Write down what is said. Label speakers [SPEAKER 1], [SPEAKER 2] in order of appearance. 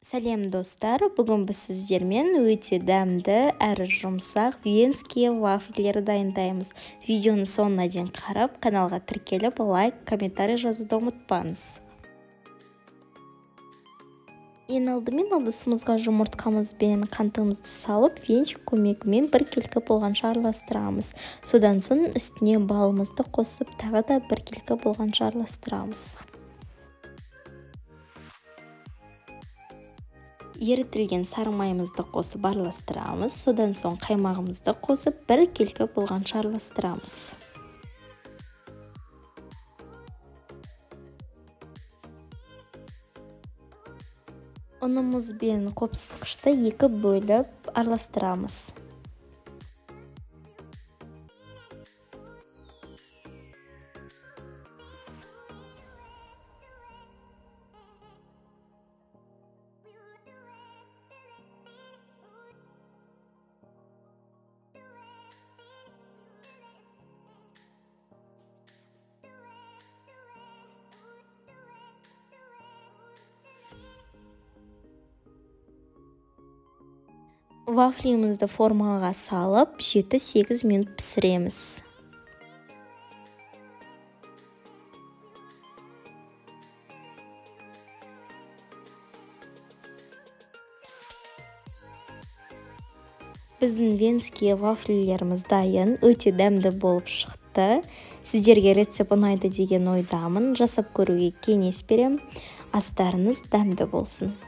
[SPEAKER 1] Сәлем достар, бүгін біз сіздермен өте дәмді әрі жұмсақ венские вафлилер дайындаймыз. Видеоны соңына дейін қарап, каналға тіркеліп, лайк, комментарий жазуды ұмытпаңыз. Ең алдымен ыдысымызға жұмыртқамыз бен қантымызды салып, венчик көмегімен біркелкі болғанша араластырамыз. Содан соң үстіне балымызды қосып, тағы да біркелкі болғанша араластырамыз. Ерітілген сары майымызды қосып араластырамыз. Содан соң қаймағымызды қосып, біркелкі болғанша араластырамыз. Ұнымыз бен қопсытқышты екі бөліп араластырамыз. Вафлимізді формаға салып, 7-8 минут пісіреміз. Біздің венские вафлилеріміз дайын, өте дәмді болып шықты. Сіздерге рецепт ұнайды деген ойдамын, жасап көруге кеңес берем. Астарыңыз дәмді болсын.